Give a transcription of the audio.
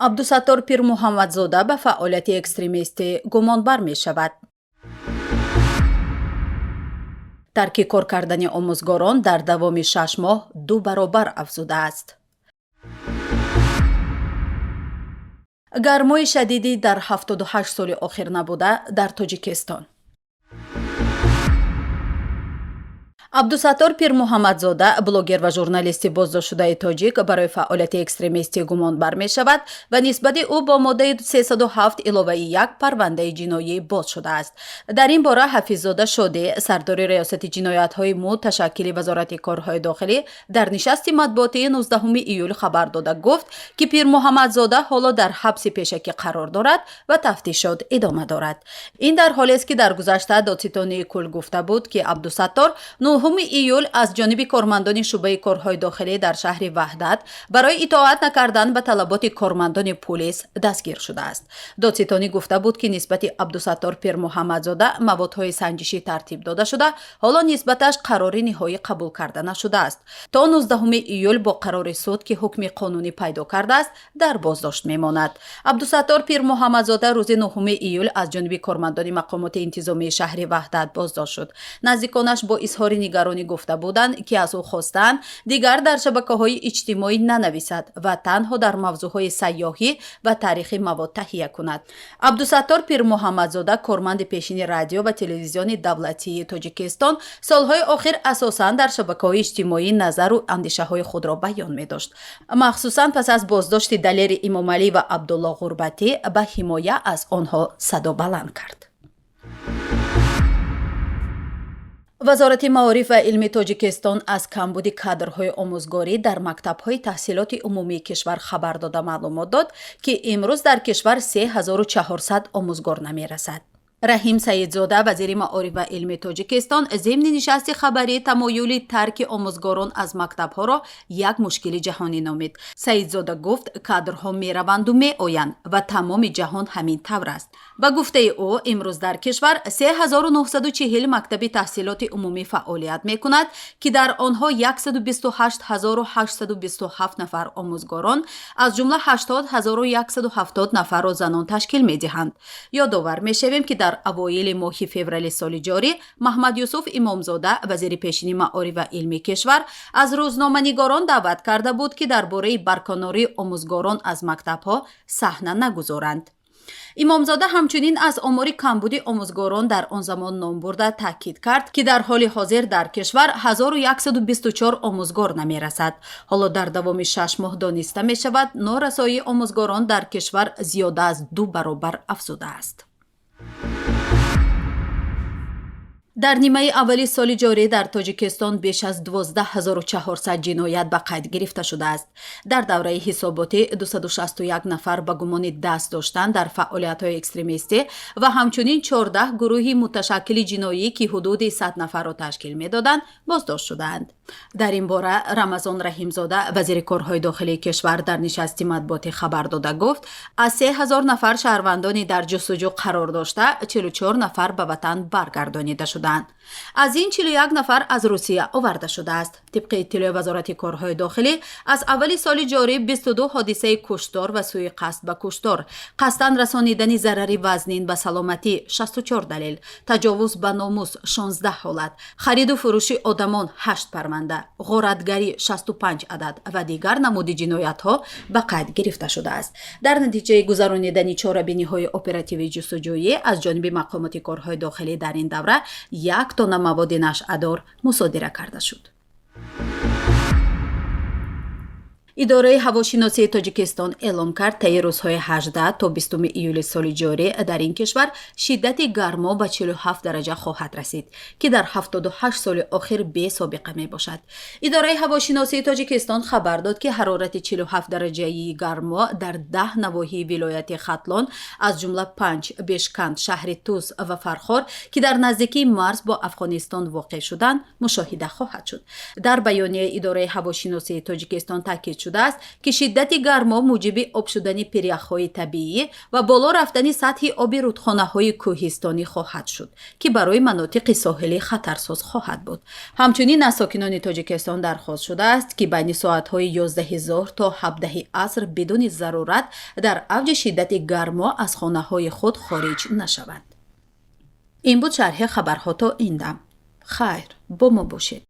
Абдусаттор Пирмуҳаммадзода ба фаъолияти экстремистӣ гумонбар мешавад. Тарки кор кардани омӯзгорон дар давоми 6 моҳ ду баробар афзудааст. Гармои шадидӣ дар 78 соли охир набуда дар Тоҷикистон. Абдусаттор Пирмуҳаммадзода, блогер ва журналисти боздоштшудаи тоҷик, барои фаъолияти экстремистӣ гумонбар мешавад ва нисбати ӯ бо моддаи 307 иловаи 1 парвандаи ҷиноӣ боз шудааст. Дар ин бора Ҳафиззода Шодӣ, сардори Раёсати ҷиноятҳои муташаккили Вазорати корҳои дохилӣ, дар нишасти матбуотии 19 июл хабар дода гуфт, ки Пирмуҳаммадзода ҳоло дар ҳабси пешакӣ қарор дорад ва тафтишот идома дорад. Ин дар ҳолест, ки дар гузашта Додситонии кул гуфта буд, ки Абдусаттор 9 июл аз ҷониби кормандони шӯъбаи корҳои дохилӣ дар шаҳри Ваҳдат барои итоат накардан ба талаботи кормандони пулис дастгир шудааст. Додситонӣ гуфта буд, ки нисбати Абдусаттор Пирмуҳаммадзода маводҳои санҷишӣ тартиб дода шуда, ҳоло нисбаташ қарори ниҳоӣ қабул карда нашудааст. То 19 июл бо қарори суд, ки ҳукми қонунӣ пайдо кардааст, дар боздошт мемонад. Абдусаттор Пирмуҳаммадзода рӯзи 9 июл аз ҷониби кормандони мақомоти интизомии шаҳри Ваҳдат боздошт шуд. Наздиконаш бо изҳори нигаронӣ гуфта буданд, ки аз ӯ хостанд, дигар дар шабакаҳои иҷтимоӣ нанависад ва танҳо дар мавзӯъҳои сайёҳӣ ва таърихӣ мавод таҳия кунад. Абдусаттор Пирмуҳаммадзода, корманди пешини радио ва телевизиони давлатии Тоҷикистон, солҳои охир асосан дар шабакаҳои иҷтимоӣ назару андешаҳои худро баён медошт. Махсусан пас аз боздошти Далери Имомалӣ ва Абдулло Ғурбатӣ ба ҳимоя аз онҳо садо баланд кард. Вазорати маориф ва илми Тоҷикистон аз камбуди кадрҳои омӯзгорӣ дар мактабҳои таҳсилоти умумии кишвар хабар дода, маълумот дод, ки имрӯз дар кишвар 3400 омӯзгор намерасад. Раҳим Саидзода, вазири маориф ва илми Тоҷикистон, зимни нишасти хабарӣ тамоюли тарки омӯзгорон аз мактабҳоро як мушкили ҷаҳонӣ номид. Саидзода гуфт, кадрҳо мераванду меоянд ва тамоми ҷаҳон ҳамин тавр аст. Ба гуфтаи ӯ, имрӯз дар кишвар 3940 мактаби таҳсилоти умумӣ фаъолият мекунад, ки дар онҳо 128827 нафар омӯзгорон, аз ҷумла 80170 нафарро занон ташкил медиҳанд. Ёдовар мешавем, ки дар авоили моҳи феврали соли ҷорӣ Маҳмадюсуф Имомзода, вазири пешини маориф ва илми кишвар, аз рӯзноманигорон даъват карда буд, ки дар бораи барканории омӯзгорон аз мактабҳо саҳна нагузоранд. Имомзода ҳамчунин аз омори камбуди омӯзгорон дар он замон ном бурда, таъкид кард, ки дар ҳоли ҳозир дар кишвар 1124 омӯзгор намерасад. Ҳоло дар давоми 6 моҳ дониста мешавад, норасоии омӯзгорон дар кишвар зиёда аз ду баробар афзудааст. Дар нимаи аввали соли ҷорӣ дар Тоҷикистон беш аз 12 400 ҷиноят ба қайд гирифта шудааст. Дар давраи ҳисоботӣ 261 нафар ба гумони даст доштан дар фаъолиятҳои экстремистӣ ва ҳамчунин 14 гурӯҳи муташаккили ҷиноӣ, ки ҳудуди 100 нафарро ташкил медоданд, боздошт шудаанд. Дар ин бора Рамазон Раҳимзода, вазири корҳои дохилии кишвар, дар нишасти матбуотӣ хабар дода гуфт, аз 3000 нафар шаҳрвандони дар ҷустуҷӯ қарор дошта 44 нафар ба ватан баргардонида шуданд. Аз ин 41 нафар аз Русия оварда шудааст. Тибқи иттилои Вазорати корҳои дохилӣ, аз аввали соли ҷорӣ 22 ҳодисаи куштор ва сӯи қасд ба куштор, қасдан расонидани зарари вазнин ба саломатӣ 64 далел, таҷовуз ба номус 16 ҳолат, хариду фурӯши одамон 8 парванда, ғоратгарӣ 65 адад ва дигар намуди ҷиноятҳо ба қайд гирифта шудааст. Дар натиҷаи гузаронидани чорабиниҳои оперативии ҷустуҷӯӣ аз ҷониби мақомоти корҳои дохилӣ дар ин давра як тонна маводи нашъадор мусодира карда шуд. Идораи ҳавошиносии Тоҷикистон эълом кард, таи рӯзҳои 18 то 20 июли соли ҷорӣ дар ин кишвар шиддати гармо ба 47 дараҷа хоҳад расид, ки дар 78 соли охир бесобиқа мебошад. Идораи ҳавошиносии Тоҷикистон хабар дод, ки ҳарорати 47 дараҷаи гармо дар 10 навоҳии вилояти Хатлон, аз ҷумла Панҷ, Бешканд, шаҳри Тус ва Фархор, ки дар наздикии марз бо Афғонистон воқеъ шуданд, мушоҳида хоҳад шуд. Дар баёнияи Идораи ҳавошиносии Тоҷикистон таъкид шудааст. шудааст, ки шиддати гармо мӯҷиби об шудани пиряхҳои табиӣ ва боло рафтани сатҳи оби рудхонаҳои кӯҳистонӣ хоҳад шуд, ки барои манотиқи соҳилӣ хатарсоз хоҳад буд. Ҳамчунин аз сокинони Тоҷикистон дархост шудааст, ки байни соатҳои 11-и зуҳр то 17-и аср бидуни зарурат дар авҷи шиддати гармо аз хонаҳои худ хориҷ нашаванд. Ин буд шарҳи хабарҳо то ин дам. Хайр, бо мо бошед.